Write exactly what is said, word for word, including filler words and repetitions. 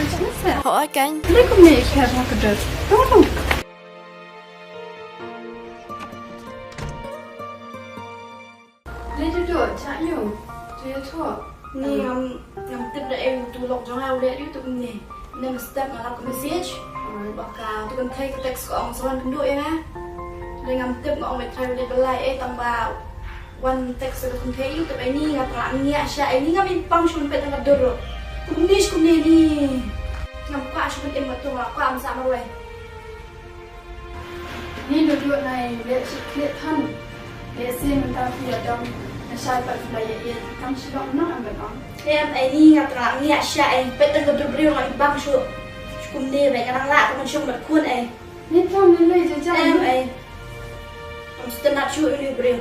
Ho, kan. Ni kumne i kher ha ka dor. Tong, tong. Ni tu tu, cha yu. Tu yu tu. Ni ngam, ngam tip da e tu lok jong nga u le yu tu kumne. Ni mesti nga lap ka message. Ba ka tu kan thai ka text ko ong sa wan kynduh ya nga. Ni ngam tip nga ong me trai u le belai e tang ba wan text ka tu kan thai yu tu ba ni nga pra ngi a sha e ni ngam i pang shun pe tang ka dur. Kumne kumne ni. Ngam kwa shun em ma tu nga kwa am sa ma wai. Ni du du nai le shi kle than. Le si mynta phi ya dam na shai pat phi la ya e kam shi long na am ban ong. Em ai ni nga tra ngi a sha ai pet tang ka du briew ngan bang shu. Shu kumne ba nga nang la ka man shong mat khun ai. Ni tang ni le ja ja. Em ai. Am stand up shu ni briew.